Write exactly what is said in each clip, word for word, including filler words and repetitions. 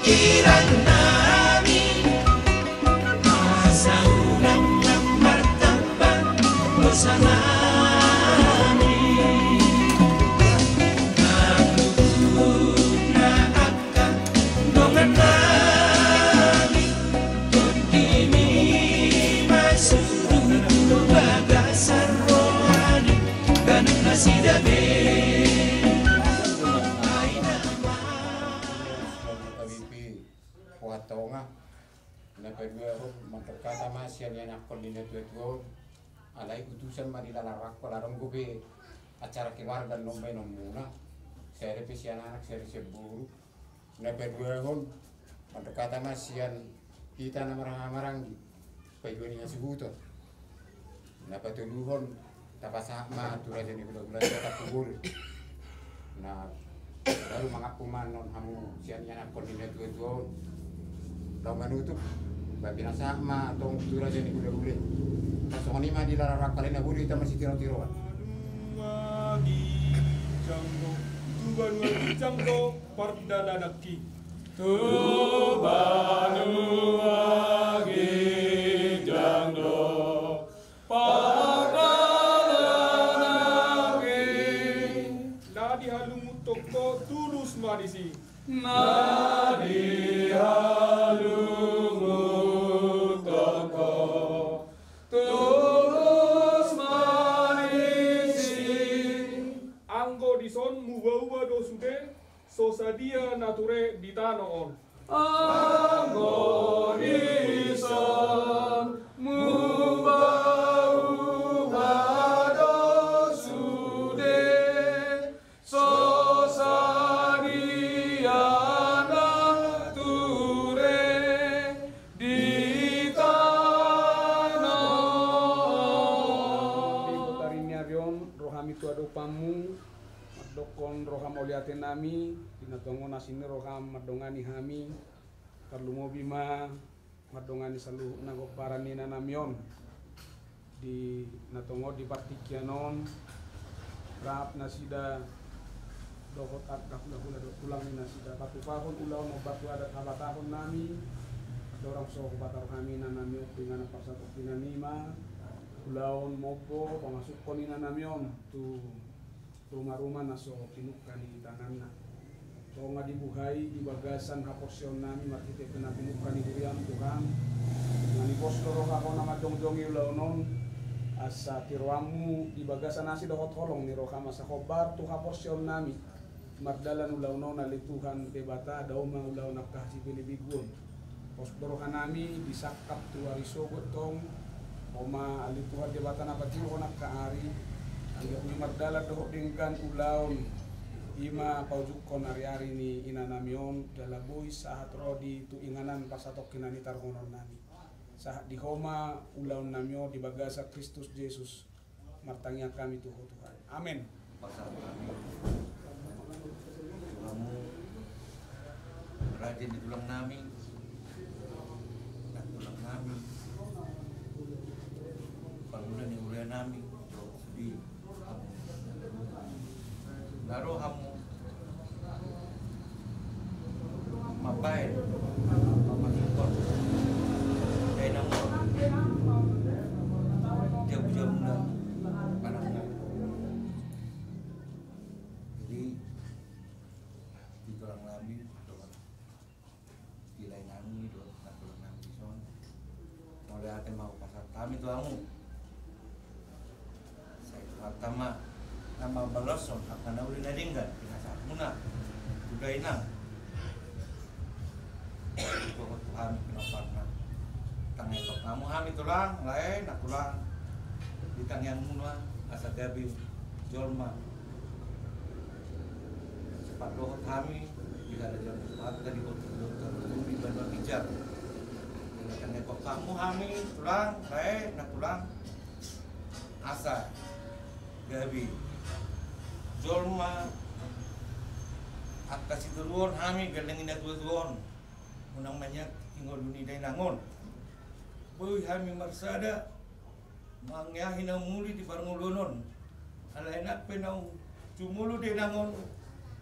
Pikiran nami, asa unang martamba dosa nami. Nang dungkon na angka dongan nami, tondimi ma suruh tu bagasan roha ni ganup nasida be. Ai nama. Habibi, Pohatonga. Na paduahon, mandok hata ma sian ianakhon ni natuatua on. Alai utusan ma dilala rohangku, ala adong dope acara keluarga na umbahen on muna. Sada pe sian anak, sada sian boru. Na paduahon, mandok hata ma sian hita na marhahamaranggi, paidua ni hasuhuton. Na patoluhon, tapasahat ma tu raja ni hulahula, tu hula-hula, tu boru. Na baru mangampu ma annon hamu sian ianakhon ni natuatua on. Laho manutup, ba pinasahat ma tong tu raja ni hulahula. Songon i ma dilala rohangku, alai na boi do hita masitirotiroan. Ginjang do, tu banua ginjang do pardalananki. Tu banua ginjang do pardalananki. Na dihalungunhon ho tulus ma disi. Na dihalungunhon ho tulus ma disi. Anggo dison muba-uba do sude so sadia na ture di tano on. Anggo dison muba-uba do sude so sadia na ture di tano on. Di putaran ni ari on, ro hami tu adopanmu, mandokkon roha mauliate nami, di na tongon asing ni roham mandongani hami, tarlumobi ma mandongani saluhut na pomparan ni inanami on. Di na tongon di partingkian on, rap nasida dohot angka hulahula dohot tulang ni nasida patupahon ulaon ombar tu adat habatahon nami, dorang so hupataruhon hami inanami on tu inganan parsatongkinan i ma, ulaon mompo pamasukhon inanami on tu ruma-ruma na so pinungka ni tanganna. Tonga dibuhai di bagasan haporseaon nami marhite pe na pinungka ni huriam Tuhan. Nunga pos do roha ho na manjongjongi ulaon on, asa tiroanmu di bagasan asi dohot holong ni roham asa hombar tu haporseaon nami. Mardalan ulaon on ale Tuhan Debata, dao ma ulaon angka hasipelebegu on. Pos do roha nami di sangkap tu ari sogot tong, Ho ma ale Tuhan Debata na patiruhon angka ari, anggiat mardalan dohot denggan ulaon, i ma paujunghon ari-ari ni inanami on, jala boi sahat ro di tu inganan parsatongkinan i taruhonon nami. Sahat di Ho ma ulaon nami on di bagasan Kristus Jesus. Martangiang hami tu Ho Tuhan. Amen. Pasahat hami tu hamu, raja ni tulang nami, nang tulang nami, pangula ni huria nami, jo di hamu. Naro hamu mambahen, mamasukhon dainang on. Jabu-jabuna panangan. Jadi, di tulang nami, tulang di lae nami do, na tulang nami dison. Mauliate ma hupasahat hami tu hamu. Sai Tuhanta ma na mambalos on angka na uli na denggan pinasahatmuna tu dainang. Dohot tu hami pinomparna. Tangihon hamu hami tulang, lae na tulang. Ditangiangmuna asa gabe jolma. Sahat dohot hami di harajaon Tuhanta, di botoboto, di banua ginjang. Ditangiangkon hamu hami tulang, lae na tulang, asa gabe jolma angka sitoruon hami, gelleng ni natuatua on. Unang manjangkit ngolu ni dainang on. Boi hami marsada mangeahi na umuli di parngoluon on. Alai nang pe naung jumolo dainang on,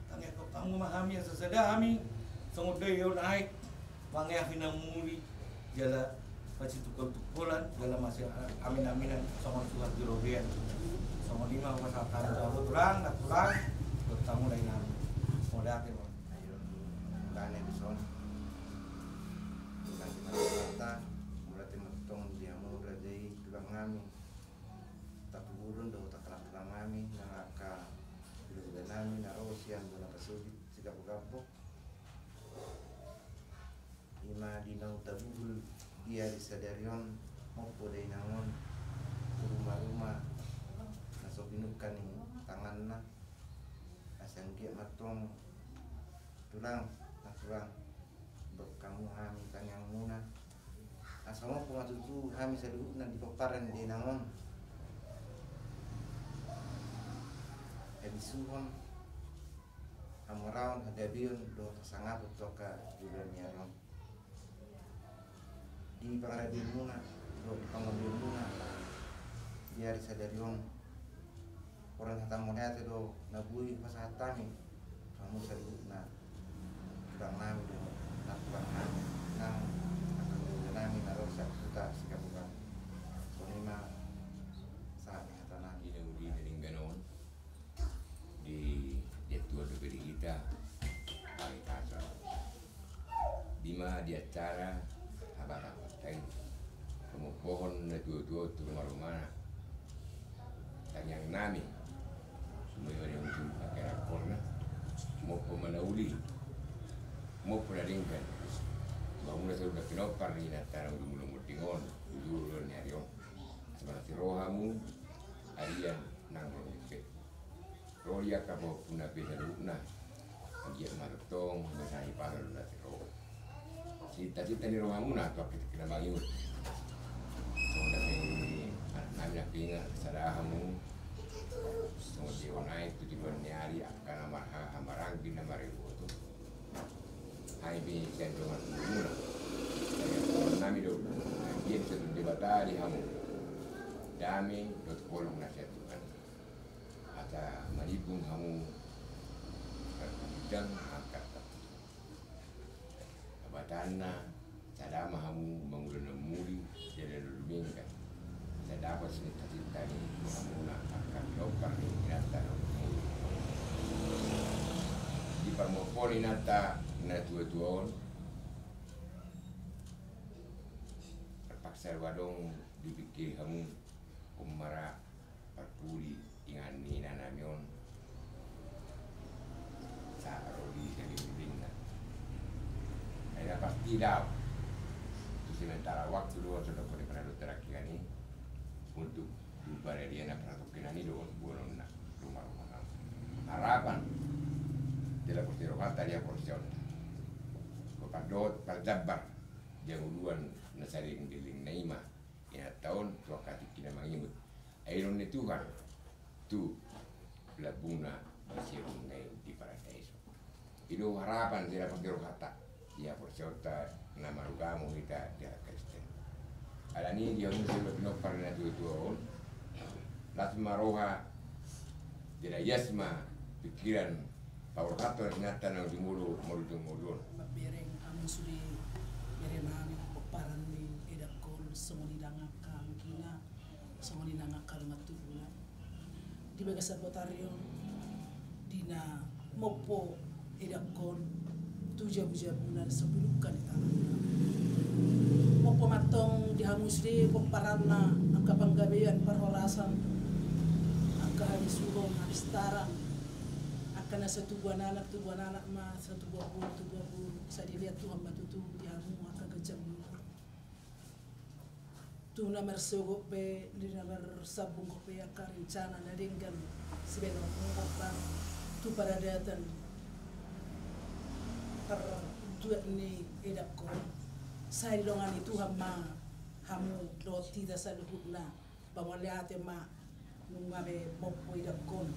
tangiangkon hamu ma hami asa sada hami Songon dia on ai, mangeahi na muli, jala pasitungkol-tungkolan, jala masiamin-aminan, songon suhat di robean. Songon i ma pasahat hami tu hamu tulang, na tulang, dohot hamu dainang. Mauliate ma. Ayo, mulai dison. Mulai di mana kata, mulai di metong di hamu raja i tulang nami. Tapuhulon do takalak tulang nami, nang angka bila-bila nami, na ro sian bona pasogit, sigabogabo. Ima di naung tabuhul di ari sadari on, mompo dainang on tu ruma-ruma na so pinungka ni tanganna. Asa anggiat ma tong tulang, na tulang, bahen hamu hami tangiangmuna. Asa mompo ma tutu hami saluhutna di pomparan ni dainang on. Habisuhon, hamoraon, hagabeon dohot hasangapon tu angka joloan ni ari on. Di pangaradeonmuna dohot di pangoluonmuna di ari sadari on, holan hata mauliate do na boi pasahat hami tu hamu saluhutna, tulang nami dohot na tulang nami, nang angka keluarga nami na ro sian huta Sigabogabo. Songon i ma sahat ni hata nami. Di na uli na denggan on. Di, di antara dope di hita, baik asa. Di ma di antara habatahonta i, pamompohon na tuatua tu rumarumana. Tangiang nami, sumoi ma di hamu tu angka ianakhonna, mompo ma na uli, mompo na denggan. Ba muna saluhutna pinompar ni inanta na uli muna munding on, tu joloan ni ari on. Asa manasi rohamu, arian nang ro pe. Ro di angka pahompu na pe saluhutna. Anggiat ma tongtong masa i pala do na tiro. Sinta-sinta ni rohamuna tu angka tingki na mangihut. Songon na pe anak nami na pe inga sada hamu. Songon dia on ai tu joloan ni ari angka na marhaha maranggi na mariboto. Hami pe sian dongan muna. Sai angka dongan nami do. Anggiat satu Debata di hamu. Dame dohot holong na sian Tuhan. Asa manimbung hamu, margidang angka. Habatahonna, sada ma hamu mangula na muli, jala na dumenggan. Asa dapot sinta-sinta ni hamuna angka pinompar ni inanta na muli. Di parmompoon ni inanta na tuatua on, terpaksa do adong dipingkiri hamu, ummara parpudi ingan ni inanami on. Sahat ro di salelengna. Ai na pasti do. Tu sementara waktu do, so dohot ni panalun terakhir ni. Untuk tu pada dia na parhatongkinan i do, buanonna. Ruma-ruma. Harapan. Jala porsi rohanta dia porsi onta. Ko pandot, parjambar. Janguluan na saleleng-lelengna i ma. Inanta on tu angka tingki na mangihut. Ai ro ni Tuhan tu lambungna di surgona i di paradiso. I do harapan jala porsi rohanta. Ia porsi onta na marugamo hita di halak Kristen. Alani i di hamu saluhutna pinompar na tuatua on. Las ma roha jala ias ma pikiran. Paborhathon inanta na jumolo marujung ngolu on. Mambereng hamu sude bere nami pomparan ni edangkon songon i nang angka anggina songon i nang angka dongan tubuna. Di bagasan botari on di na mompo edangkon tu jabu-jabuna na so pinungka ni tanganna. Mompo ma tong di hamu sude pomparanna angka panggabean parhorasan angka habisuhon habistaran. Angka na satubuan anak, tubuan anak ma, satubuan boru, tubuan boru. Sai dilehon Tuhan ma tutu di hamu angka ganjang ni umur. Tu na marsogot pe, di na marsambung pe angka rencana na denggan sibahen hamu tu paradatan partuat ni edangkon. Sai didongani Tuhan ma hamu dohot hita saluhutna. Ba mauliate ma nunga be mompo edangkon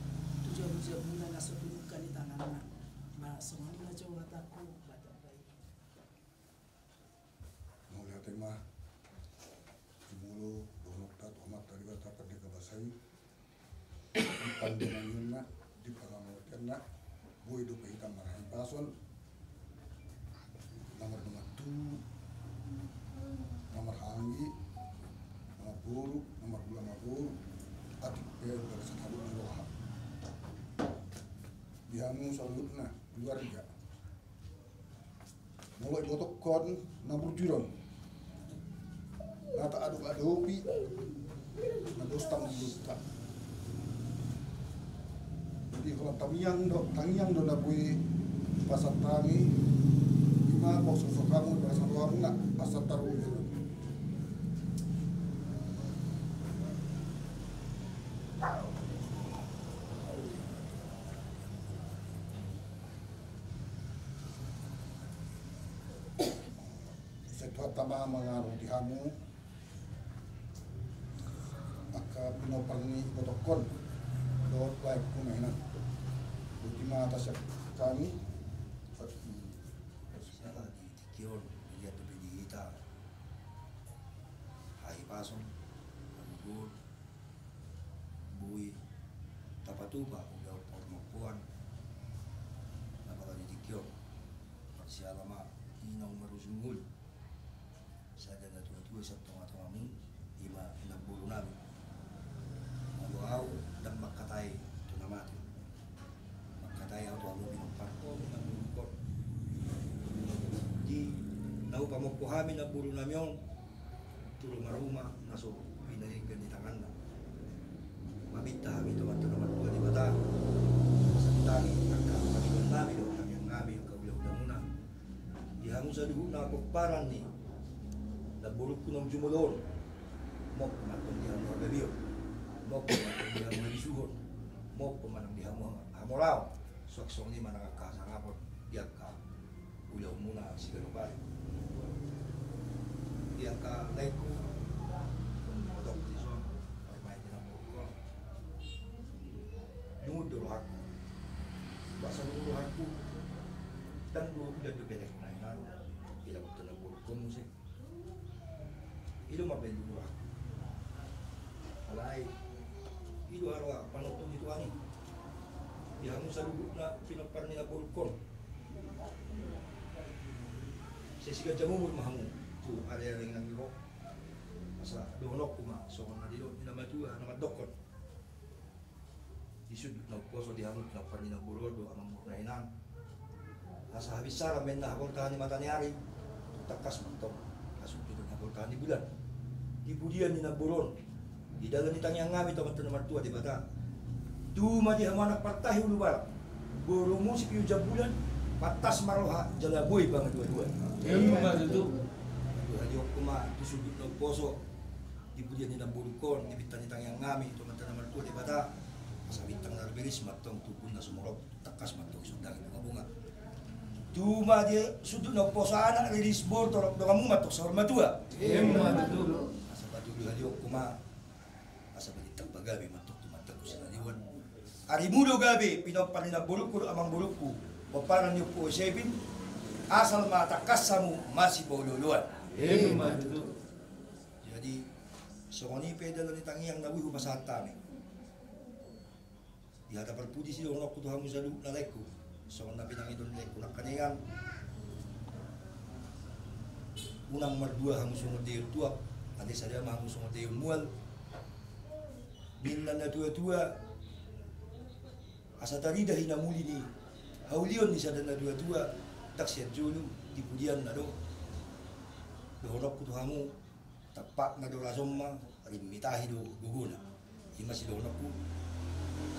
tu jabu-jabuna na so pinungka ni tanganna. Ba songon i ma jo hatangku. Ba tambai. Mauliate ma. Jumolo dohononta tu Amanta Debata pardenggan basa i. Di pandenanginna, di pangamauteanna, boi dope hita marhahipason. Saluhutna keluarga. Molo ibotokkon na burju do on, na taadopadopi, na dos tanggulta. Jadi holan tangiang do, tangiang do na boi pasahat hami. Ima boso so kamu pasahat hami na asa taruhon. Sai Tuhanta ma mangaramoti hamu angka pinompar ni ibotokkon dohot laengku na hinan. Boti ma tasiap hami. Siala di tingki on, di liat dope di hita hahipason, hagogoon, boi tapatupa ulaon parmampuan na masa di tingki on. Marsiala ma i naung marujung ngolu, sada natuatua sian tongatongamu, ima namboru nami. Molo au ndang mangkatai tu na mate, mangkatai au tu hamu pinompar ni namborungkon. Di na hupamompo hami namboru nami on tu rumaruma na so pinadenggan ni tanganna, maminta hami tu Amanta na martua Debata, asa ditangi angka pangidoan nami dohot tangiang nami, angka ulahulamuna. Di hamu saluhutna pomparan ni namborungku na jumolo on, mok ma antong di hamu hababeon, mok ma antong di hamu habisuhon, mok ma nang di hamu hamoraon, suang songon i ma nang angka hasangapon di angka ulaonmuna siganup ari. Di angka laengku, dung didok dison, paima i di namborungkon, lungun do rohangku. Boasa lungun rohangku? Ndang dua bulan dope laengku na hinan, didapothon namborungkon muse. I do ma baen lungun rohangku. Alai i do haroa panontu ni Tuhan i di hamu saluhutna pinompar ni namborungkon. Sai siganjang umur ma hamu tu ari-ari na naeng ro. Asa dohononku ma songon na nidok ni na matua na mandokkon: Di sundut na umposo di hamu pinompar ni namboru on dohot amangboru na hinan, asa habinsaran ma inna haboltahan ni mata ni ari, tangkas ma antong hasundut haboltahan ni bulan. Di pudian ni namboru on, di dalan ni tangiang nami tu Amanta na martua Debata, tubu ma di hamu anak partahi ulu barak, boru musik i ujan bulan, pantas ma roha jala boi pangaduaduan. Ima tutu. Di hamu ma tu sundut na umposo, di pudian ni namborungkon, di bintang ni tangiang nami tu Amanta na martua Debata, asa bintang na riris ma antong tumbun na sumorop, tangkas ma antong isondangi bunga-bunga. Tubu ma di sundut na umposo anak riris boru, torop donganmu ma antong saur matua. Ima tutu. Asa patuluhon ma, asa balintang pagabe ma antong tumandangku sinalihuan. Arimu do gabe pinompar ni namborungku dohot amangborungku, pomparan ni Ompu Josepin, asal ma tangkas hamu masipaolooloan. Ima tutu. Jadi songon i pe dalan ni tangiang na boi hupasahat hami. Di hata parpudi sidohononku tu hamu saluhutna laengku, songon na pinangido ni laengku nangkaningan: Unang mardua hamu songon daion tuak, alai sada ma hamu songon daion mual. Ninna natuatua, asa tarida hinamuli ni haulion ni sada natuatua, ndang sian jolo, di pudianna do. Dohononku tu hamu, tampakna do raja on ma, rimmitahi do gogona. Ima sidohononku,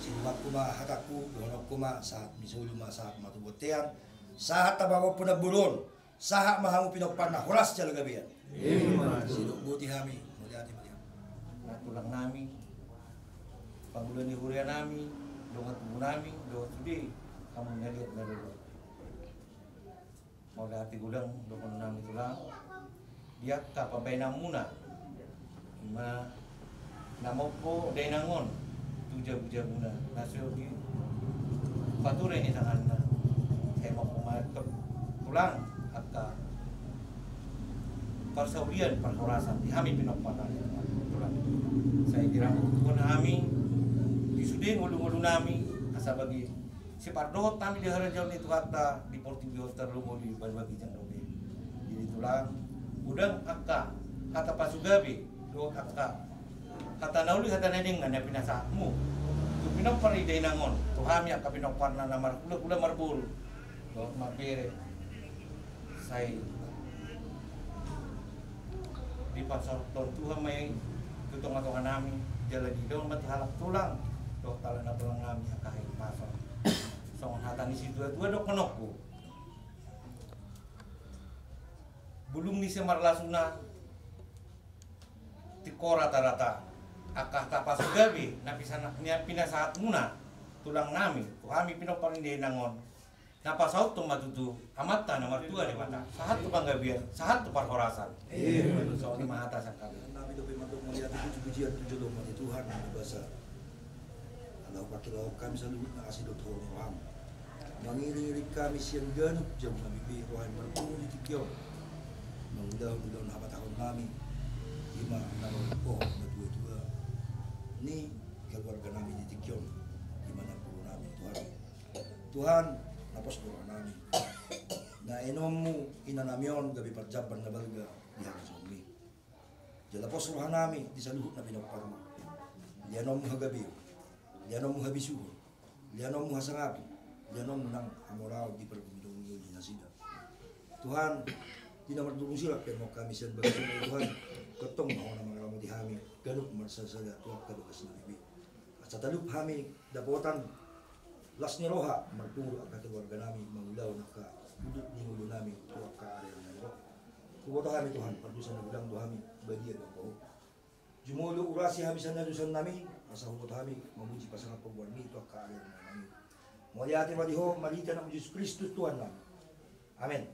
sidohononku ma hatangku, dohononku ma sahat ni solu ma sahat ma tu bontean, sahat ma tu namboru on, sahat ma hamu pinomparna horas jala gabean. Ima tutu. Sidok boti hami, mauliate ma di hamu. Na tulang nami, pangula ni huria nami, dongan tubu nami, dongan sude hamu na liat na lolo. Mauliate godang dohonon nami tulang di angka pambahenanmuna, ima na mompo dainang on tu jabujabuna na so dipature ni tanganna. Sai mompo ma tulang angka parsaulian parhorasan di hami pinomparna tulang. Sai dirambuthon hami di sude ngolungolu nami asa bagi sipardohot hami di harajaon ni Tuhanta di portibi on tarlumobi di banua ginjang dope. Jadi tulang, godang angka hata pasugabe dohot angka hata na uli hata na denggan na pinasahatmu tu Pinompar ni dainang on, tu hami angka pinomparna na marhulahula marboru dohot marbere, sai dipasaorhon Tuhan ma i tu tongatonganami, jala diidaon ma tu halak tulang dohot halak na tulang nami angka hahipason. Songon hata ni situatua dohononku: Bulung ni simarlasuna tingko ratarata. Angka hata pasupasupa na pisa-, na pinasahatmuna tulang nami tu hami pinompar ni dainang on, na pasahathon ma tutu Amanta na martua Debata, sahat tu panggabean, sahat tu parhorasan. Amen. Songon i ma hata sian hami. Nami dope mandok mauliate, pujipujian tu joloan ni Tuhan na basa. Ala hupangkilahon hami saluhutna asi dohot holong ni roham, mangiringiring hami sian ganup jabu nami be roham marpungu di tingki on, mangulahon ulaon habatahon nami, i ma na marhulahula natuatua ni keluarga nami di tingki on, i ma namboru nami, Tuhan. Tuhan, na pos do roha nami, na enonmu ina nami on gabe parjambar na balga di harajaonmi. Jala pos roha nami di saluhut na pinomparmu. Leanonmu hagabeon, leanonmu habisuhon, leanonmu hasangapon, leanonmu nang hamoraon di pargulmion ni nasida. Tuhan, di na marturus i rap pe hami sian bagas on, Tuhan, tongtong ma Ho na mangaramoti hami ganup marsalasala tu angka bagas nami be. Asa talup hami dapotan las ni roha marpungu angka keluarga nami, mangulahon angka udut ni ngolu nami tu angka ari-ari na ro. Huboto hami Tuhan, pardosa na godang do hami, badia do Ho. Jumolo urasi hami sian hadosaon nami, asa huboto hami mamuji pasangaphon goarmi tu angka ari-ari na ro. Mauliate ma di Ho, marhite Anakmu Jesus Kristus Tuhan nami. Amen.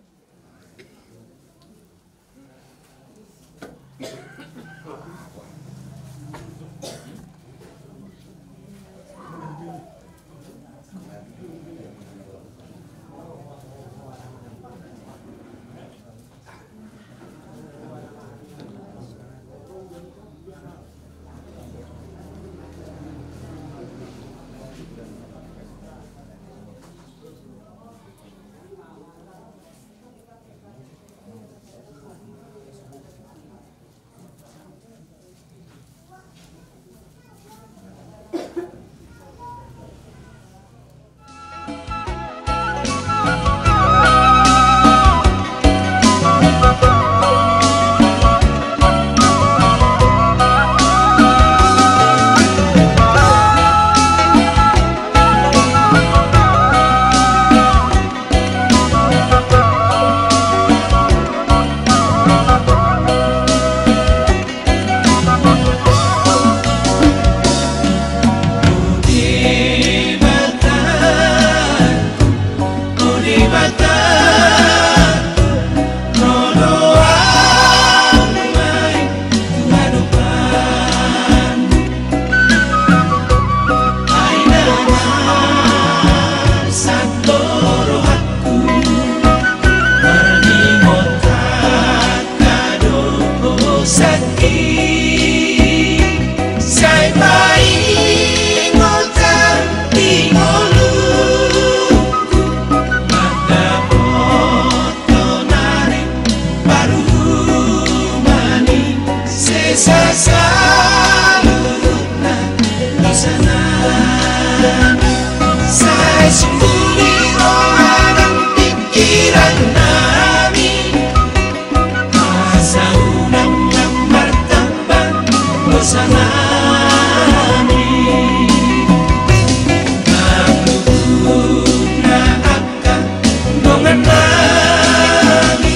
Dongan nami,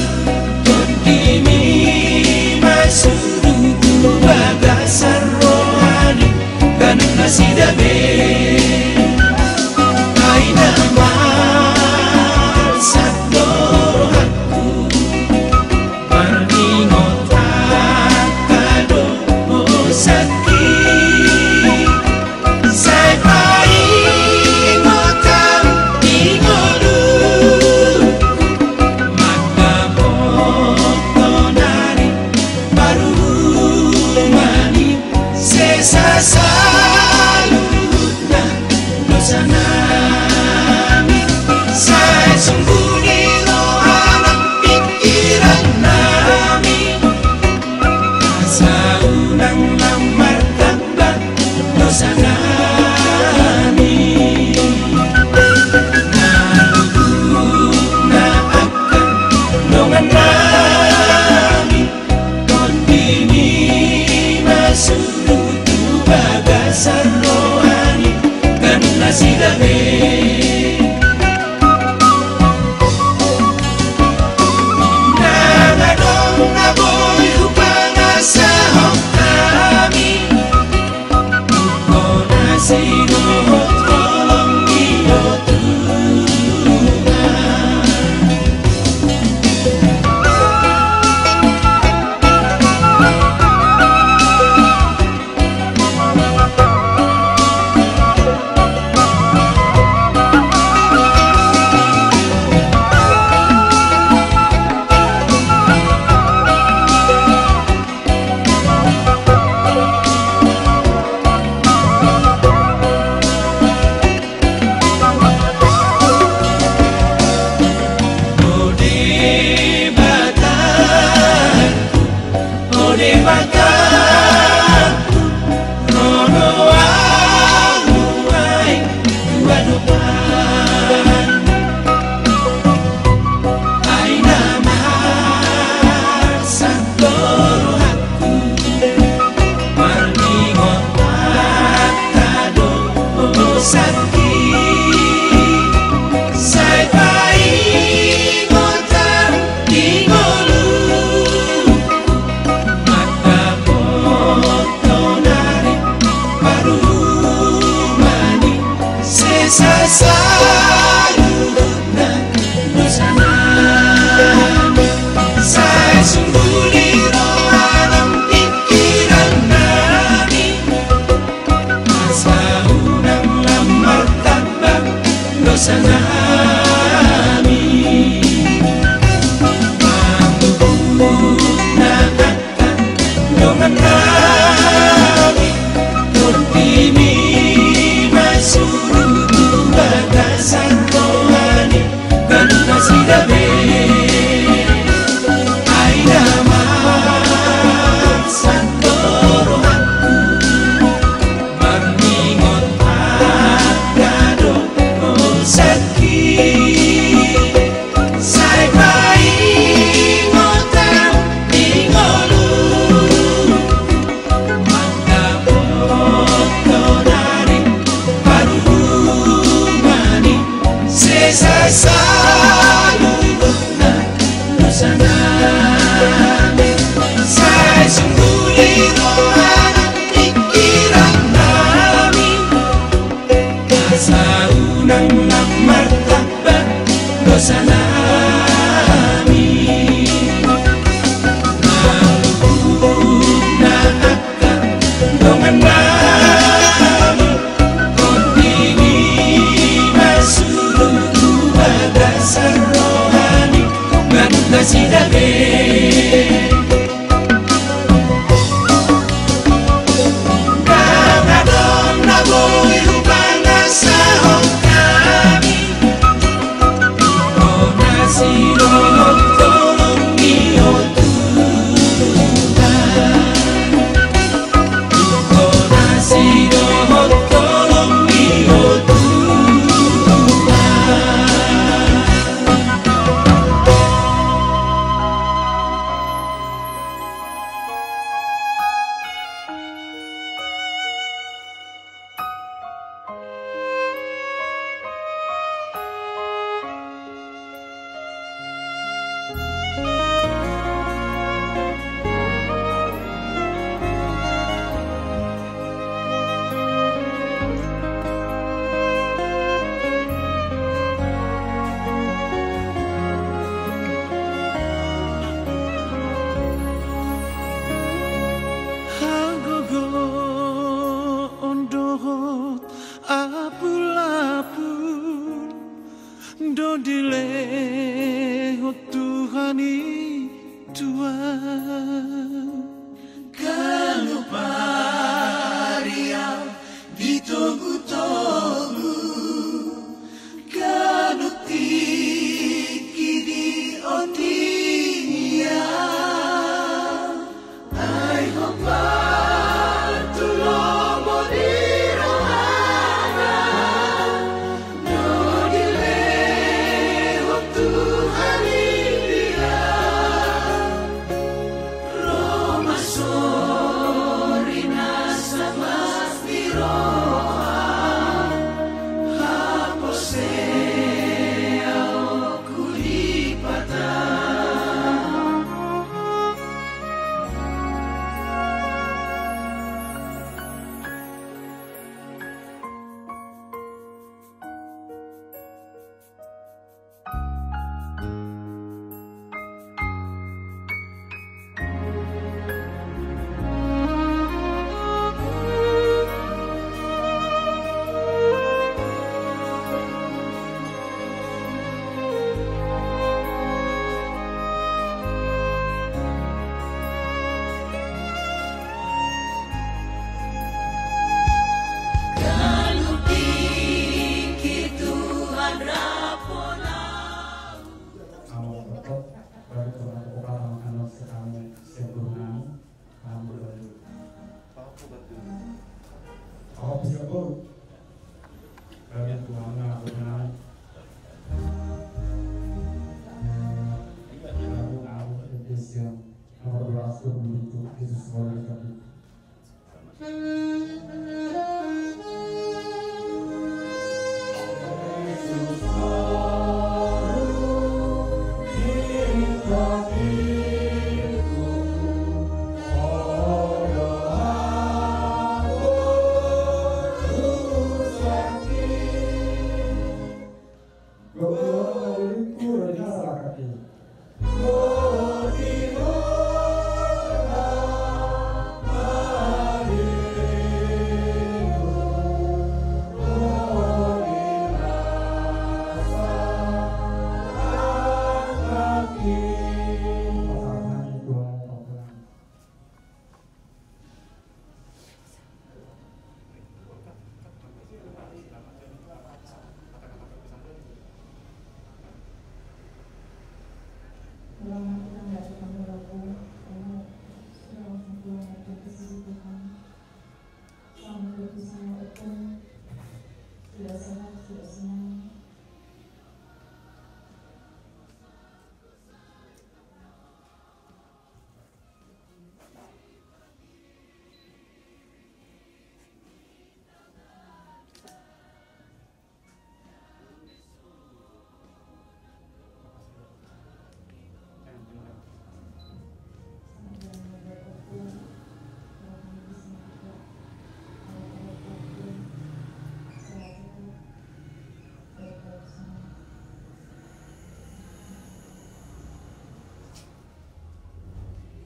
tondimi ma suruh tu bagasan rohani, ganup nasida be. Ai na marsak do rohangku, marningot angka dosa. Berdoa untuk Jesus Christ. Selamat berpisah, Opo. Tidak sehat, tidak senang.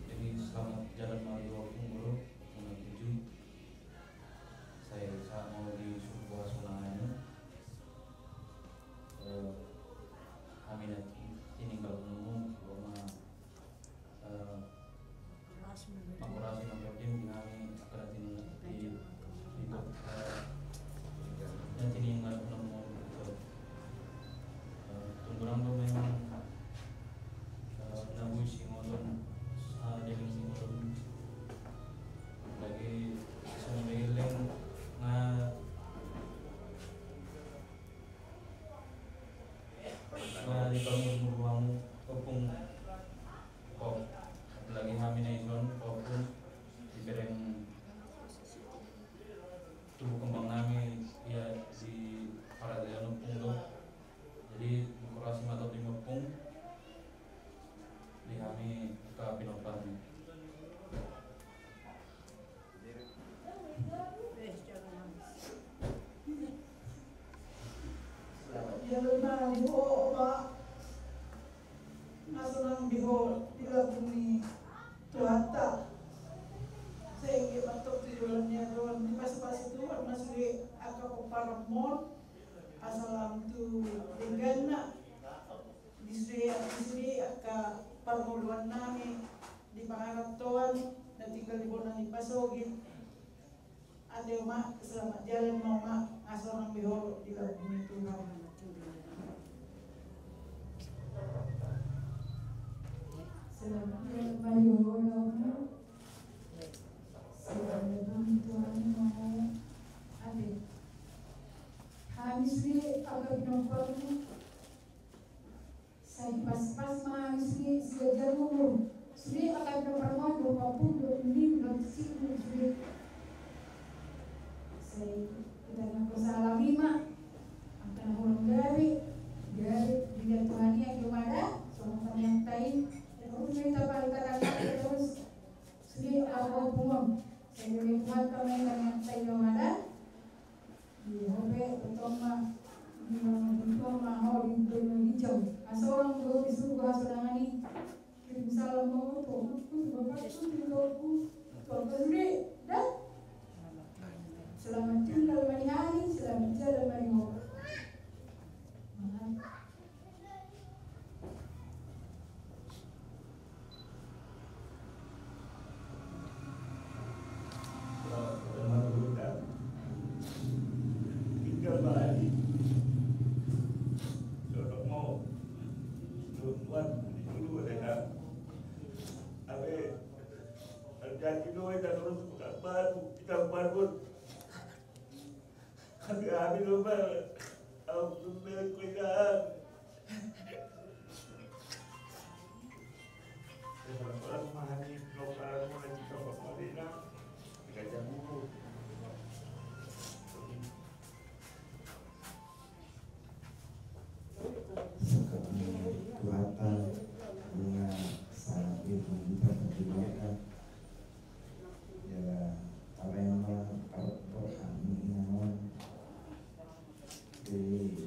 Jadi, selamat jalan mari, Opo, Guru. Selamat tujuh. Sai sahat ma di surgo hasonangan i. Eh, hami na tininggal, nunga, eh, akurasi na perdim di hami, akurasi na di, di, eh, na tininggal, nunga, eh, tung godang do memang, eh, na boi singoton, eh, denggan singoton. Lagi songon denggan nga, nga di pamurmur hamu, Opo. Opo, apalagi hami na dison, Opo, dibereng tubuh kembang nami, ia di paradalan, Opo, do. Jadi, mengkurasi mata di mepung di hami ka pinomparmi. Selamat jalan mari ho, Omak. Nga sonang be ho di lambung ni Tuhanta. Sehingga mantong tu joloan ni ari on, dipasupasu Tuhan ma sude angka pomparanmon. Asa lam tu dengganna, di sude, di sude angka parngoluan nami, di pangarantoan, na tinggal di bona ni pasogit. Ate, Omak, selamat jalan ma, Omak, nga sonang be ho di lambung ni Tuhan. Selamat jalan ma di ho, Omak. Selamat jalan ma ho, Ate. Hami sude angka pinomparmu, sai dipasupasu ma hami sude, siganjang umur. Sude angka pinomparmu, dua pulu, dua pulu lima, dua pulu tujuh, sude. Sai hita na poso alami ma angka na holong gabe, gabe di Tuhan i, angka jomada, songon hami angka i. Terus hita paling terus. Sude ahu pungon. Sai diberi Tuhan kami kami sai jomada. Di ho pe, tong ma, di ho pe, tong ma ho di, di, di jam. Asorang do di surgo hasonangan i. Kirim salam ma ho tu, tu, tu, tu, tu, tu, tu, tu, tu, sude, da. Selamat tinggal ma di hami, selamat jalan ma di ho. Tinggal ma lagi. Sodok mau. Buat dulu, ya kan? Abe, terjadi doa, kita terus buka baru, kita bangun. Hami, hami do ma, ahu tu mengko inang. Tuhan, nunga sangat diperjuangkan. Ya, apa yang berhak ini, jadi,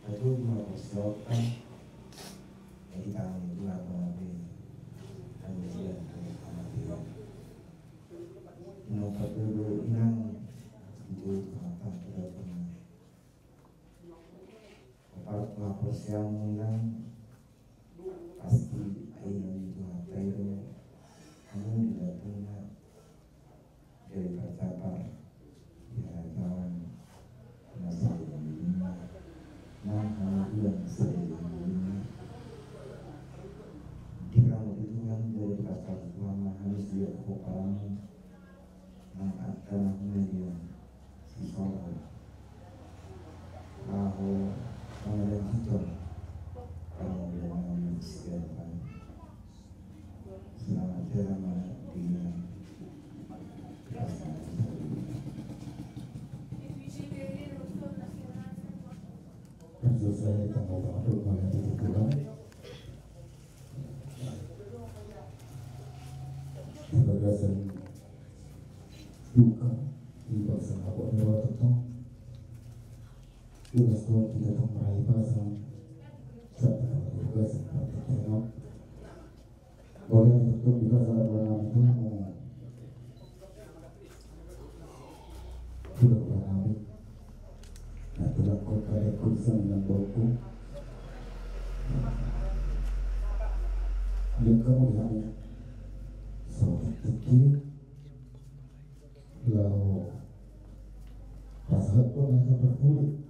aku juga bersyukur. Jadi, kami juga mengambil kami juga mengambil. Nomor dulu inang itu apa tidak pernah. Opat lapor siang menang. Pasti aina ni Tuhan tairo. Kamu tidak pernah jadi percapar. Ya, kawan. Nasa di dunia. Nah, kamu juga nasa di dunia. Di kamu di Tuhan jadi percapar. Tuhan, harus dia kepalamu. Nang angka na humaliang sisongon. Laho mangalanjuthon pangoluan nami sian pan. Selamat jalan ma di Selesai tanggal satu malam itu pulang. Di bagasan duka, di bagasan apa yang waktu itu. Di bagasan kita tong meraih bagasan. Satu di bagasan waktu itu. Boleh untuk di bagasan apa yang itu. Sudah kami. Nah, tulang kau kali kau bisa menang bauku. Dia kamu di hanya. So, tiki. Lalu. Pas aku nak berkulit.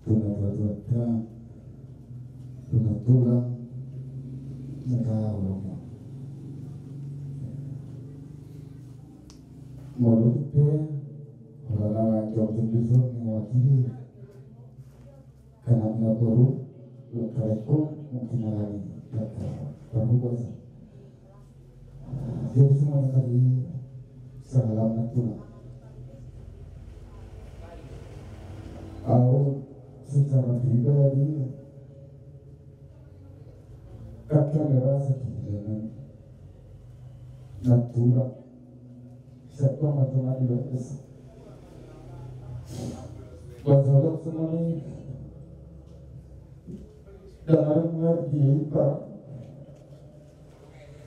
Tuna tua-tua ta, tuna tulang, na kaulongan. Molo pe, ora na jom jom di son ni wakili. Karena na boru, lo karekko, mungkin alani, kata, perlu kuasa. Jadi semua tadi salam na tulang. Au secara pribadi, kakak merasa kehilangan na tulang. Siapa mata mati bagus. Bahasa Allah semua ni. Dan ada mengerti, Pak.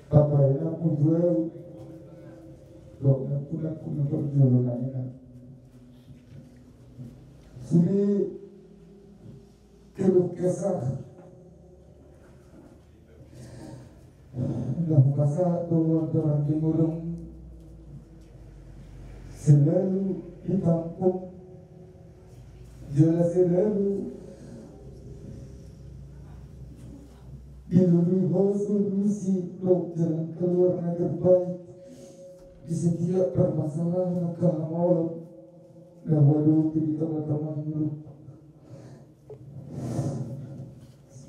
Apa yang aku jual? Dok, aku nak, aku nak jual lainnya. Sudah keluh kesah. Nah, masa tu orang di murung. Selalu ditampung. Jelas selalu dilului ho solusi, jalan keluar na terbaik di setiap permasalahan na kahamauan na huadopi di tengah-tengah hidup.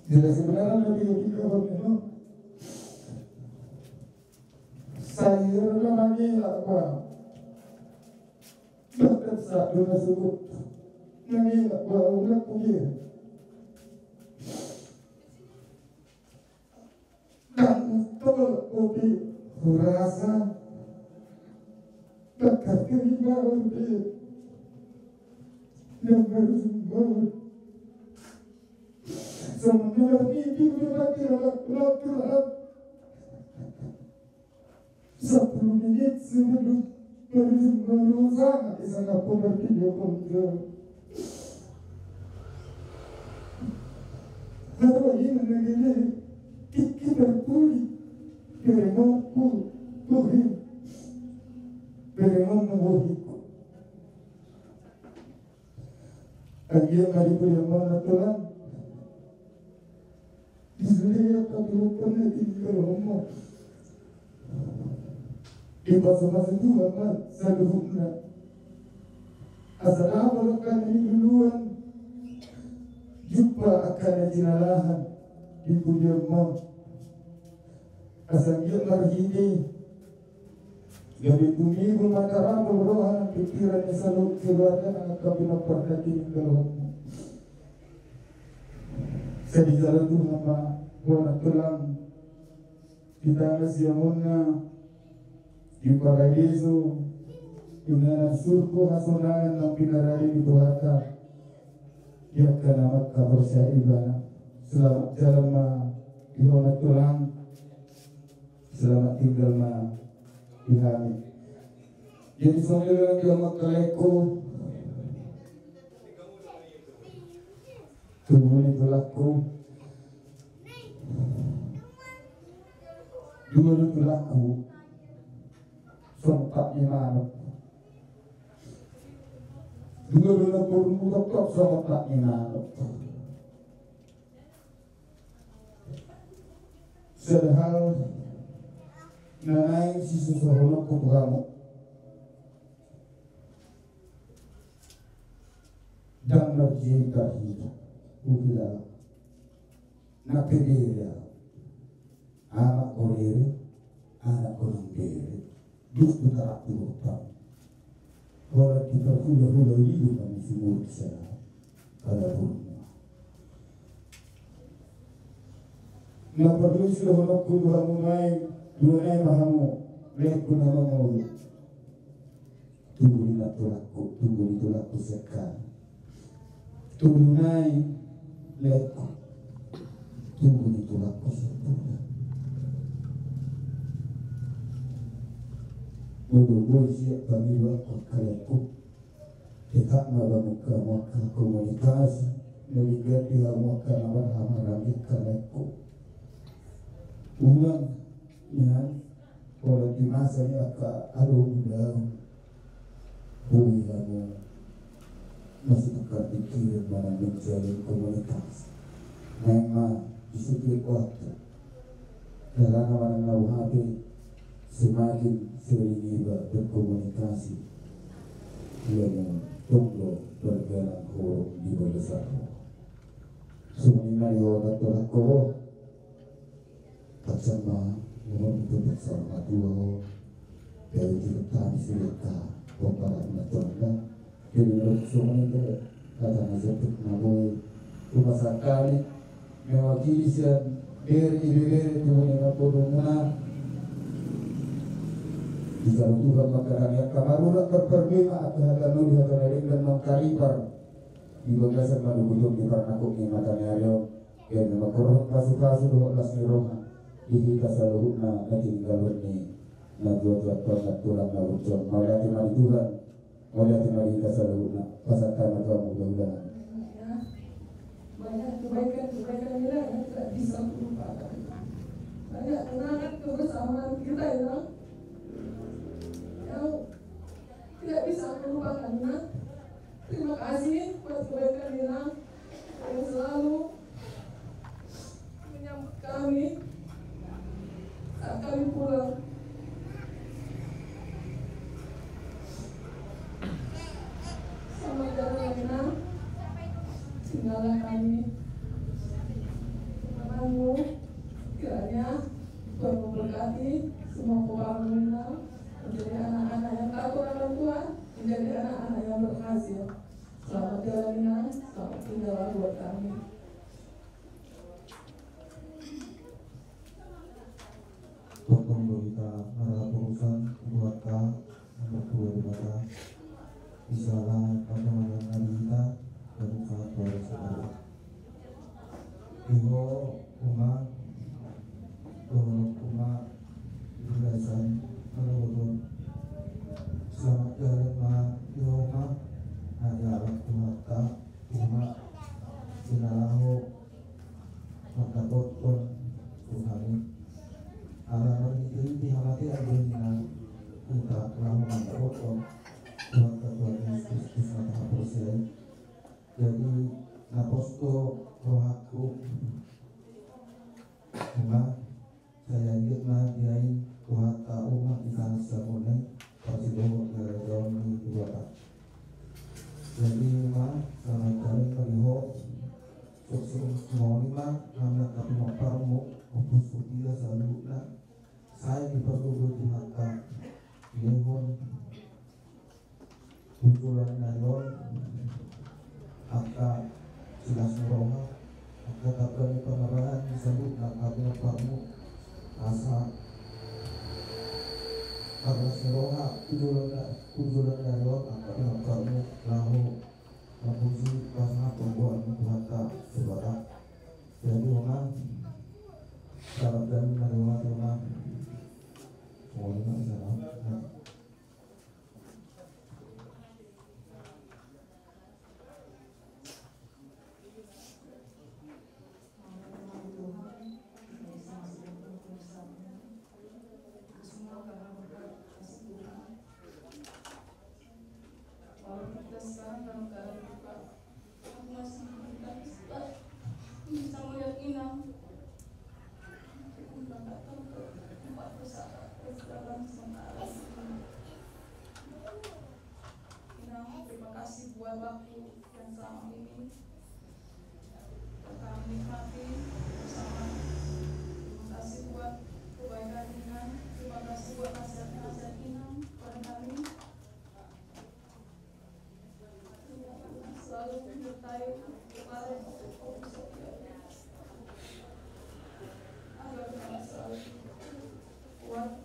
Jelas sebenarnya nanti kita bermenung. Saya adalah mangelak, Pak. Bahkan satu na sebut mangelak, Pak, udah punya. Dan tol kopi hurasa. Bahkan keringat kopi. Yang baru sembuh. Sementara ini udah mati anak pulang Tuhan. Sepuluh menit sebelum baru, baru sangat di sana pun bervideo call. Lalu ini negeri kita pulih dari mampu tuhin dari mampu. Agia ma di podium mana tulang. Di sude ia tapi rupanya tinggal rumah. Di masa-masa tua ma saluhutna. Asal apa lekan di duluan. Jumpa akan di nalahan di podium mana. Asa anggiat marhite gabe tumibu ma tarapul roha nang pikiran ni saluhut keluarga nang angka pinompar na tininggalhonmu. Sai dijalo Tuhan ma ho nang tulang di tano siamunna di paradiso, di inganan surgo hasonangan nang pinarade ni Tuhanta di angka na mangkaporseai ibana. Selamat jalan ma di ho nang tulang. Selamat tinggal ma di hami. Jadi songon i do nang di hamu angka laengku. Tubu ni tulangku. Dua do tulangku. Songon pat ni manuk. Dua do na boru mudok songon pat ni manuk. Sada hal na naeng sisusahononku tu hamu. Ndang marjei tarhita huhilala. Na pede ya. Anak ko rere, anak ko nang bere. Dos tu tarap tu lopang. Holan diparhulahula i do hami sumurut sana. Pala burung. Na parlu sidohononku tu hamu nai, dua nai ma hamu, laengku na mangolu. Tubu ni tulangku, tubu ni tulangku sian hami. Tolu nai laengku. Tubu ni tulangku sian hami. Molo boi sian pangido angka laengku. Tetap ma bamu angka komunikasi. Molo ganti hamu angka na marhamaranggi angka laengku. Unang nian. Olo di masa ni angka alo muda. Boi hamu masih tukar pikiran mana menjalin komunikasi. Memang di setiap waktu. Karena mana na hati semakin sering iba berkomunikasi. Ia mau tunggu berjalan huruf di bagasan. Sumuni mari orang tua kau. Paccam ma, nomor itu paccam ma dua ho. Dari cerita di cerita, pomparan na tonda. Jadi menurut semua itu, kata nasib na boi. Rumah sakit, mewakili sian, beri, ibe beri, tuh, ini apa rumah. Di dalam Tuhan maka kami akan marurak berperbima, akan hata nuli, hata naring, dan mengkaripar. Di bagasan malugutuk di parnakuk ni mata ni ari on. Ia na mangkorhon pasupasu dohot las ni roha di hita saluhutna na tininggalhon ni natuatua, tulang na burju on. Mauliate ma di Tuhan, mauliate ma di hita saluhutna. Pasahat ma tu hamu hulahula. Banyak kebaikan-kebaikan yang tidak bisa aku lupakan. Banyak kenangan kebersamaan kita yang, yang tidak bisa aku lupakan, Nak. Terima kasih buat kebaikan Nina yang selalu menyambut kami saat kami pulang. Selamat jalan, Nina. Tinggallah kami. Menunggu kiranya Tuhan memberkati semua keluarga Nina. Menjadi anak-anak yang takut akan Tuhan, menjadi anak-anak yang berhasil. Selamat jalan, Inang. Selamat tinggal buat kami. Tongtong do hita marhaposan, buat ta, nomor dua di mata. Bisa lah, pada malam hari kita, dan saat baru sekarang. Di ho, Uma, dohononku ma di bagasan na luhut on. Selamat jalan ma di ho, Uma. Na dialap Tuhanta, Uma, di na laho mandapothon Tuhan i. Ala marhitehite hamatean do ninna hita laho mandapothon Tuhanta, Tuhan Jesus Kristus na tahaporseai. Jadi, na pos do rohangku, Uma, sai anggiat ma diain Tuhanta, Uma, di tangan siamun i, parsidohot di harajaon ni Debata. Jadi, Uma, selamat jalan ma di ho. Sukses ma, Uma, hami angka pinomparmu, Ompu Sutila saluhutna. Las ni roha tu joloan da-, tu joloan ni ari on angka pinomparmu laho mamboan pasahat panggoan ni Tuhanta Debata. Jadi Oma, selamat jalan hari Oma, Oma. Semuanya Oma, selamat. Walaupun kita sekarang dalam keadaan luka, aku masih meminta Tuhan bisa melihat Inang. Untuk mendapatkan tempat bersama dalam sementara ini. Inang, terima kasih buat waktu yang selama ini kami nikmati bersama. Terima kasih buat kebaikan Inang. Terima kasih buat nasihat-nasihat Inang kepada kami. Selalu menyertai kepala agar kami selalu kuat.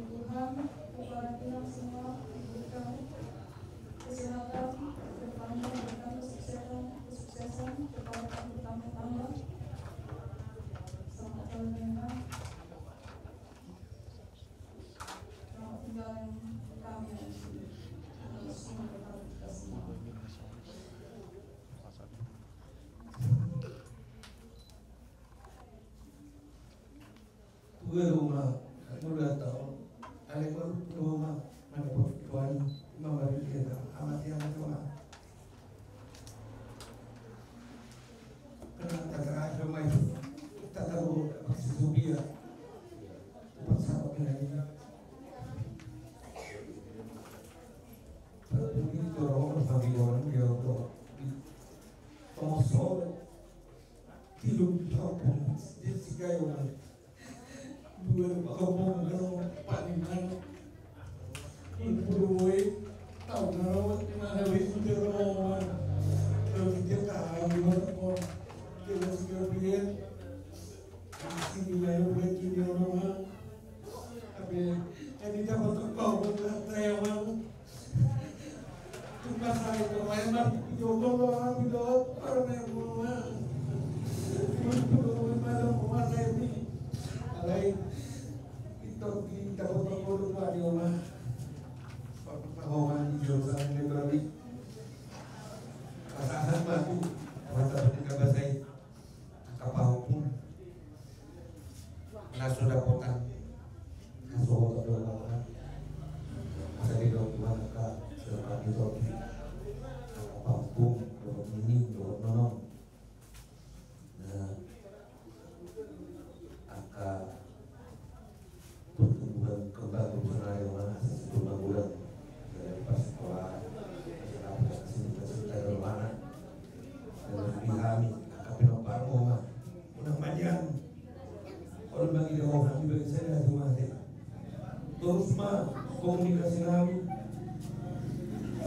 Tuhan, kepada kita semua, diberikan kesehatan, kedepannya diberikan kesuksesan, kesuksesan, kepada kami bertambah-tambah. Selamat jalan ya, Kak. Selamat tinggal yang kami yang di sini. Terima kasih kepada kita semua. Tuga do Oma, mula taon, ale baru do Oma, mana pot tuan, Oma baru kita, amat yang mana. Karena tak terakhir Oma itu, tak tahu apa sesubia, pas apa kena ini. Tapi ini orang-orang pagi orang dia tu, tongos sore, tidur di kampung, dia tiga orang. Dua pakopong karo Pak Niman. Puluh-puluh boy. Tahu karo Niman habis udah roman. Kalau kita tahu di mana kok. Kita sudah biar. Masih di mana buat ini orang. Tapi tadi dapat kau berkata yang mana. Tugas saya itu, saya mah, jomblo, orang bilang, orang yang mau, orang bilang, mau saya ini. Alai, itu kita potong dulu, Pak, di rumah. Pak, Pak, Pak, Pak, di rumah, di rumah, di rumah. Pasahat batu, mata peninggal basai. Angka pahompum na so dapotan hasohotan dohot na asa didok Tuhan angka so dapotan di topi. Angka pahompum dohot nini dohot nonom. Na angka pertumbuhan kembang personal yang mana hasil pembangunan dari pas sekolah, pas apa, hasil cerita yang mana. Dan lebih kami, angka pinompar Oma, unang manjang. Kalau bagi dia Oma, di bagi saya dari rumah dia. Terus ma komunikasi kami.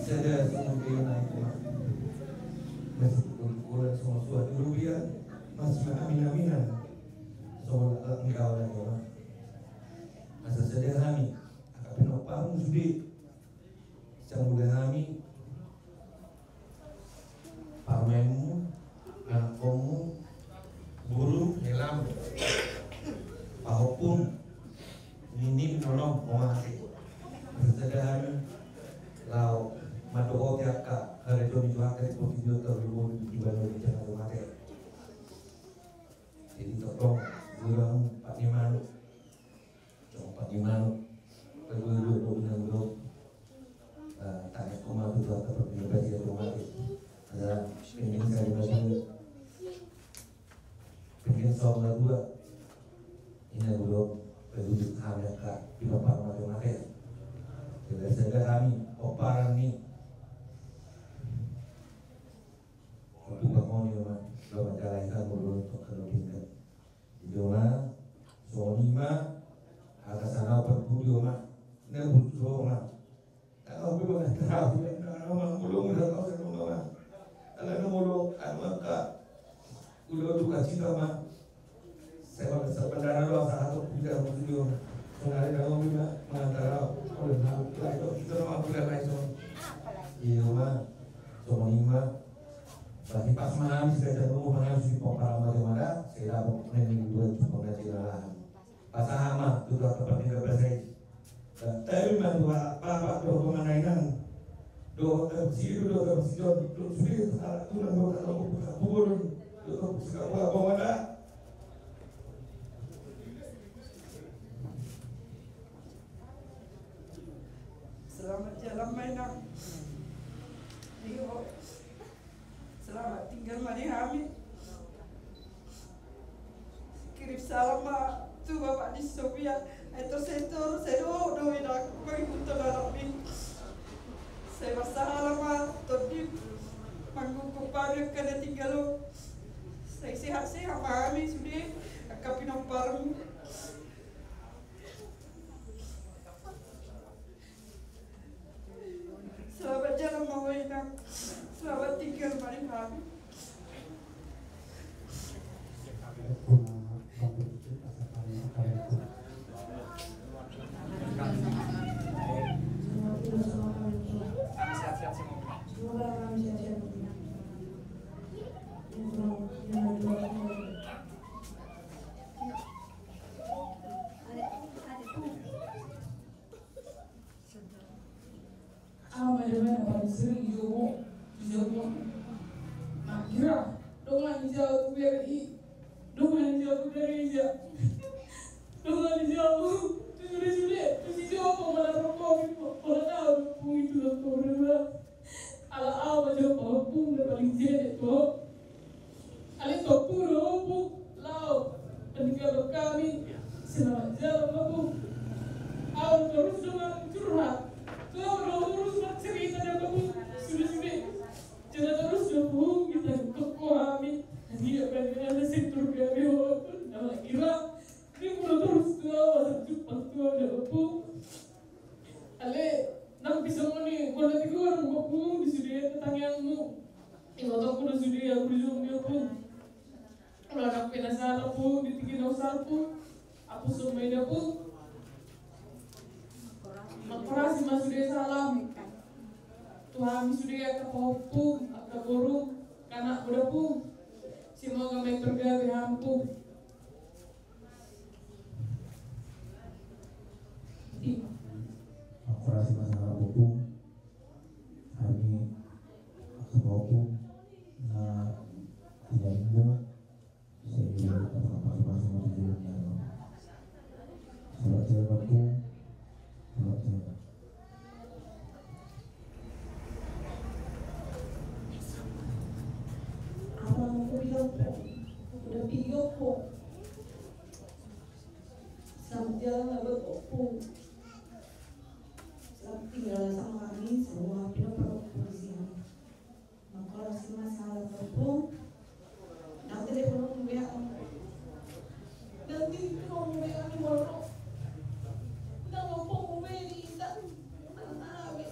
Saya dari rumah dia naik Oma. Masih kurang semua suatu rupiah, masih amin-aminan. Soal engkau lagi, Oma. Asa sada hami, angka pinomparmu sude. Sambuda hami, parumaenmu, anakkonmu, borum, helam, pahompum, ninim, nonom, Oma ate. Asa sada hami, laho mandohoti angka harajaon ni Tuhanta di portibi on, tarlumobi di banua ni Tuhanta Debata. Jadi tongtong, gurang, Pak Niman. Cuma Pak Niman, kedua-dua, dua, dua, dua. Eh, tanya ke rumah tu, atau pergi ke rumah tu. Ada pending saya lima dua. Pending saung dua. Ini dulu, kedua hal yang kak, di tempat mati-mati. Tidak sadar kami, oparan ni. Untuk bangun ni rumah, rumah jalan kan, belum untuk kalau tinggal. Di jona, soni, Dipasu ma hami, sai gabe umur ma hami, sai pomparan ma hami, sai dapot ma hami dua juta na jala. Pasahat ma tu Tuhanta pardenggan basa i. Tabi ma tu Bapa dohot Ama dohot Inang, dohot Sidu dohot Sijon, dohot sude tu halak tulang dohot halak ompu, halak tulang dohot halak tulang. Selamat jalan ma, Inang. Iyo. Selamat tinggal ma di hami. Kirim salam ma tu bapak ni Sofia. Ai tor sai tor sai do do, Inang, mangihut anak ni. Sai marsahala ma tondi mangungkun hami angka na tinggal on. Sai sehat-sehat ma hami sude angka pinomparmu. Selamat jalan ma, Inang. Selamat tinggal ma di hami. Ama, dame na paling sering dijobo, dijobo. Nah, kira dongan ni jabu beri, dongan ni jabu beri ja. Dongan ni jabu tu sude-sude, tu si jobo mana rokok, mana tahu pung itu rokok berapa. Ala au ma jo pahompu na paling jele tu ho. Alai tompu do ho, Ompung, laho maninggalhon hami. Selamat jalan ma, Ompung. Au torus do manang curhat, au torus mancerita do, Ompung, sude-sude. Jala torus do, Ompung, ditangihon ho hami. Dia bagi ala sektor kami ho, ala kira. Dia mula torus do au asa jumpang tu au do, Ompung. Alai nang pe songon i, molo tingki on, Ompung, di sude tangiangmu. Ingotongku do sude, Ompung, di sude, Ompung. Molo nang pe na sala, Ompung, di tingki na husala, Ompung. Hapushon ma i da, Ompung. Mangkorasi ma sude salam tu hami sude angka pahompu, angka boru, angka anakmu da, Ompung. Semoga ma i pargabe hamu, Ompung. Mangkorasi ma sahala, Ompung. Hami angka pahompu na tinggal, Ompung. Sehingga dapat pasu-pasu ma tujuan ni, Ompung. Salam sehat, Ompung. Salam sehat. Apa mau ku bilang, Ompung? Udah bingung, Ompung. Selamat jalan lah buat Ompung. Selamat tinggal sama kami, semua kita perlu polisi. Mangkorasi ma sahala, Ompung. Ndang telepon, Ompung, be. Ndang telepon, Ompung, be, ni molo. Ndang, Ompung, be, di intan. Ndang, ndang, be.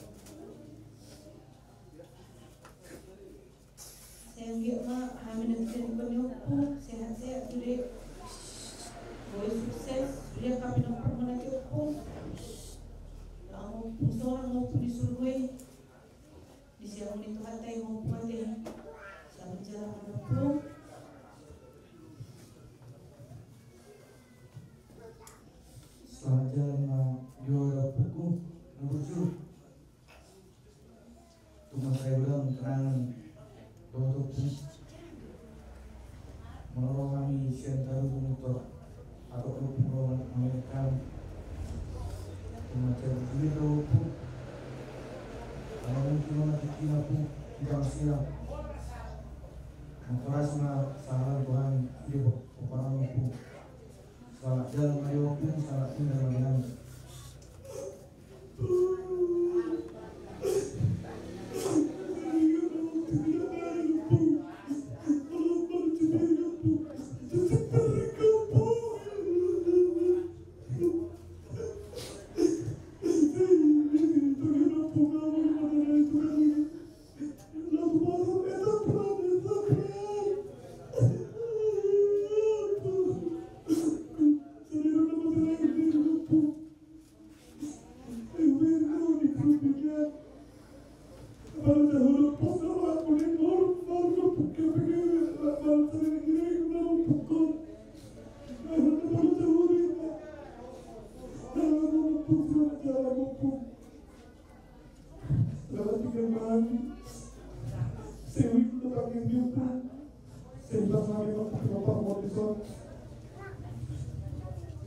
Sai anggiat ma hami na tinggal di koni, Ompung, sehat-sehat sude. Boi sukses sude angka pinomparmuna, Ompung. Laho, Ompung, sohor, Ompung, di surgo i. Di siamun ni Tuhanta i, Ompung, ate. Selamat jalan, Ompung. Selamat jalan ma jo da, Ompungku na burju. Tung mansai godang kenangan dohot Ompung. Molo ro hami sian Tarutung, tor hatop do, Ompung, ro hami nangkin. Tung mansai burju do, Ompung. Ala mungkin ma tingkina, Ompung, di tangsilang. Mangkorasi ma sahala tu hami sude, Ompung. Selamat jalan ma jo, Ompung, selamat tinggal ma jo.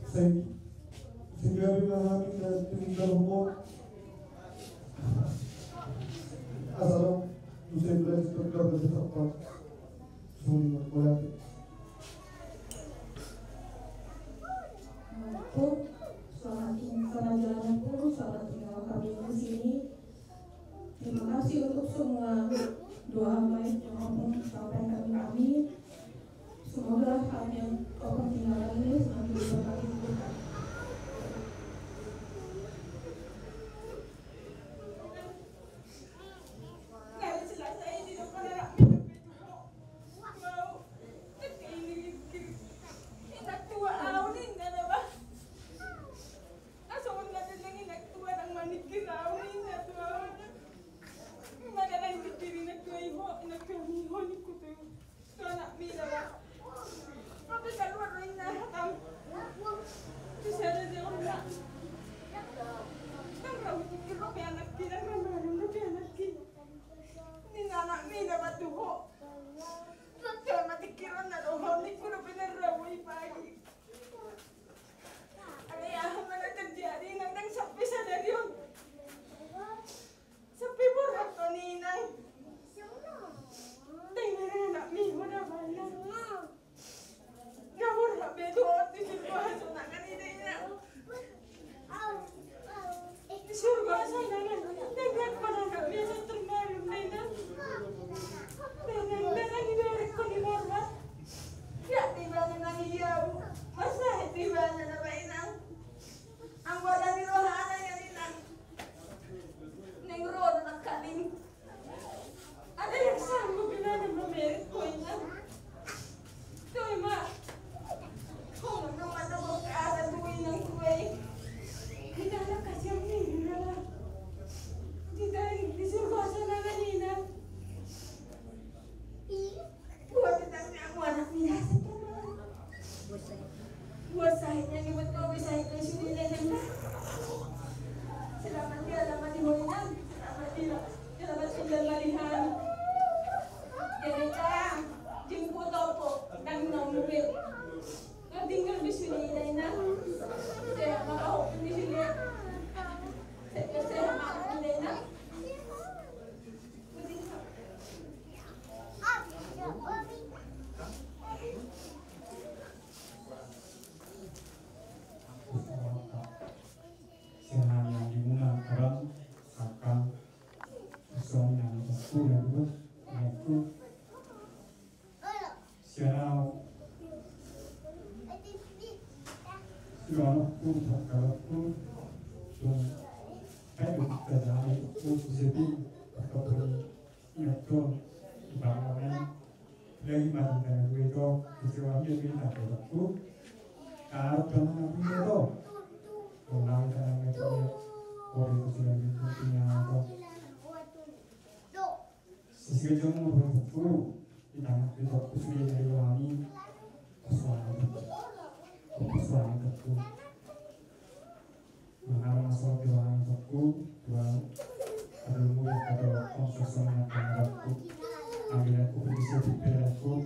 Sing, sing gabe ma hami na tinggal humor. Asa dong, tu sing gabe tu gabe tu tempat. Sing gabe. Ompung, selamat ting-, selamat jalan, Ompung, selamat tinggal kami di sini. Terima kasih untuk semua doa baik yang Ompung sampaikan ke kami. Semoga hal yang Ompung tinggalkan ini semakin berkah di kehidupan. Asa on na denggan inang tua nang maningkir au ninna tu au. Ima da nang dipikir inang tua i ho, inang tua mi ho ningku tu, tu anakmi da ba. Tapi kaluar do inna hatam. Tu sada dia on na. Nang rau dipikir ro pe anakki, nang rau dipikir ro pe anakki. Ninna anakmi da ba tu ho. Tua ma tingkironna do ho ningku dope na rau i pagi. Alai aha ma na terjadi, nang, nang sampe sadari on. Sampe borhat ho ninna. Dang na anakmi ho da ba inang. Na borhat be tu on di surgo hasonangan i da inang. Di surgo hasonangan, dang, dang, dang, dang, biasa termalum, dang, dang. Dang, dang, dang, dang, ibarat ko di borhat. Ya, tiba nang i au. Masa tiba na ba inang. Anggo ada di rohana ya inang. Neng ro na kaling. Ada yang sanggup di dalam memeret koinnya. Kau ma. Kau ma, kau ma, kau ma, ada tu inang kue. Kita ada kasihan ni, inang. Kita ini di surga sana kan inang. Buat tentang aku anak mina. Buat sahitna ni, buat kau sahitna sudah inang. Selamat ya, selamat di inang. Selamat di, selamat tinggal di hami. Jadi tang, jemput opo, tang nang mobil. Nang tinggal di sini inang. Saya mau di sini. Saya, saya mau di inang. Sehari yang dimuna abang, kakang, suami yang satu, yang dua, yang itu. Sian au. Sian au, pun tak kalah pun. Dong. Hai, bukan tak jalan, pun sepi. Atau pun ingat dong. Ibaratnya. Lagi mati tanah gue to, kecewa dia gue tak ada waktu. Kalau tanah gue to, orang tanah gue to, orang itu sudah gue punya to. Sisi kecil mau berhenti di tanah gue to, sudah dari wangi. Persoalan itu, persoalan itu. Mangaran asal tiwangan tokku, dua, ada mulia kata waktu sosok mata waktu. Ambil aku pergi sepipi aku.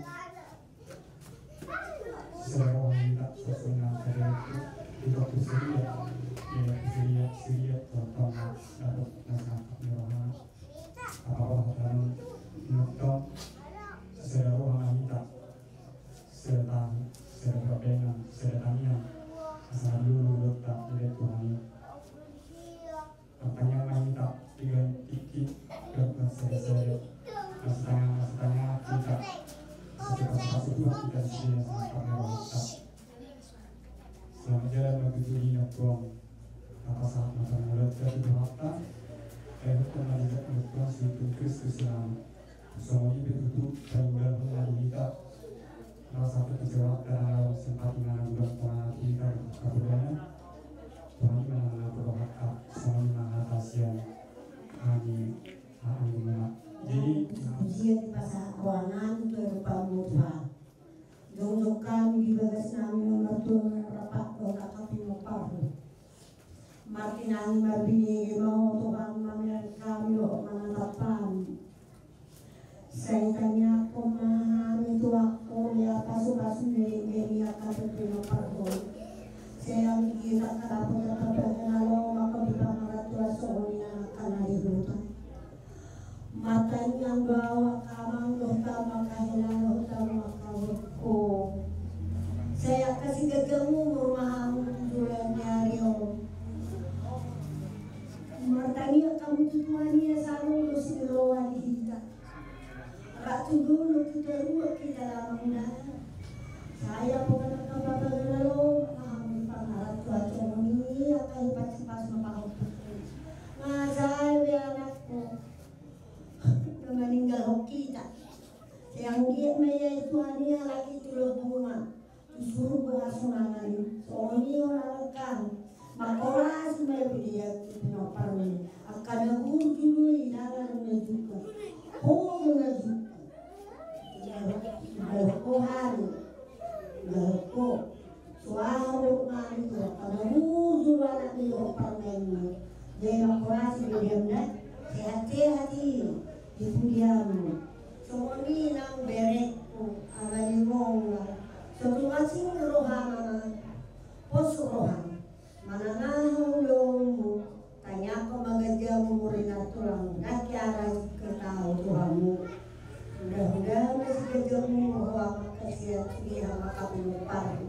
Secara wanita sosok mata waktu. Di waktu seria, ya seria, seria, tonton, dapat nangkap mewah. Apa-apa hatamu, nonton, secara wanita. Setan, setan perbengan, setan yang asal dulu letak di Tuhan. Pertanyaan wanita tiga titik, dokter sere-sere. Masih tengah, masih tengah, kita. Masih pas-pas itu kita di sini sama pakai wanita. Selamat jalan bagi Tuhan. Apa saat masa muda kita di Tuhan? Eh, bukan lagi untuk Tuhan, Kristus selamat. Songon i pe tutu, paninggalhon na di hita. Rasa pe kecewa, karena sempat mengadukan pengalat hita kapulana. Tuhan i manang na perlu hata, songon i ma hata sian hami, hami ma. Jadi, usia di pasahat ruangan, tu rupa mutual. Jongjong hami di bagas nami, martua, marapa, dohot angka pinomparhu. Martinangi marbinege ma Ho Tuhan, mamereng hami dohot manatap hami. Sai tangiangkon ma hami tu Ho, ia pasu-pasu denggan i angka pinomparhu. Sai Siganjang umur ma hamu tu joloan ni ari on. Martangiang hamu tu Tuhan i asa adong do siroha di hita. Rap tu dolok tu toruan hita, Amang Inang. Sai pomparan na pagana lo ma hamu di pangarantoan, songon i angka i pasu-pasu ma pahompu. Nga sae be anakku na maninggalhon hita. Sai anggiat ma ia i Tuhan i halak i tu lobungan, tu surgo hasonangan i. Songon i hona, Amang. Mangkorasi ma i, pede ia tu pinomparmu. Angka na burju do i, ndang adong na jungkang. Ho do na jungkang. Ndang ho hari. Ndang ho. So aha do mami tu angka na burju do anak ni ho, parumaenmu. Jadi mangkorasi be di hamu, Amang. Sehat-sehat i di pudianmu. Songon i nang berengku, Amang Inong. So tung asing roham, Amang. Pos roham. Manang aha ulaonmu, tangiangkon ma ganjang umur i, na tulang, na kiara ketahu tu hamu. Mudah-mudahan ma siganjang umur ho, Amang, hasian sude hamu angka pinomparmu.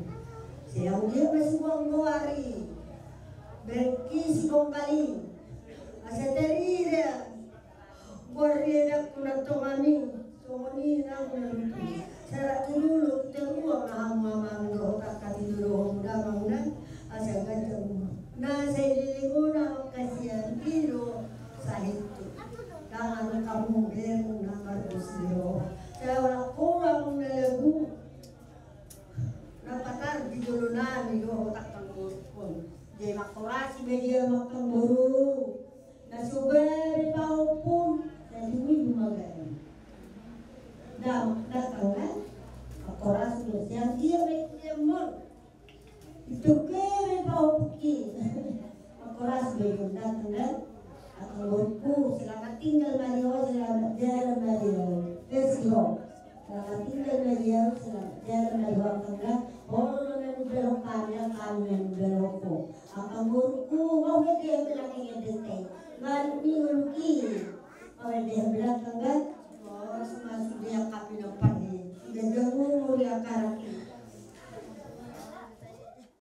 Sai anggiat ma sibuang goar i, berengki si Gombal i. Asa tarida goar ni anakku na tonga i, songon i nang na lutu. Sai rap tu dolok tu toruan ma hamu, Amang, dohot angka pinodohonmu damang na, asa ganjang umur. Na sai leleng on, Amang, hasian i do sahit tu. Ndang adong hamu bereng na marbosi roha. Sai holan ho, Amang, na lagu na patar di jolo nami dohot angka borungkon. Jadi mangkorasi be di hamu angka boru. Na so gabe pahompum, na dui duma gabe. Ndang, ndang tanggal. Mangkorasi be, sai anggiat be diamon. Itu gabe pahompum ki. Mangkorasi be, ndang tanggal. Angka borungku, selamat tinggal ma di ho, selamat jalan ma di ho. Let's go. Selamat tinggal ma di ho, selamat jalan ma di ho, angka. Ho do na manumbalhon hami, hami na manumbalhon ho. Angka borungku, ho be di ho, belakang i, dengke. Manuk ni ngoluk i. Ho be di ho, belakang, kan? Horas ma sude angka pinompar i. Ganjang umur i, angka anak i.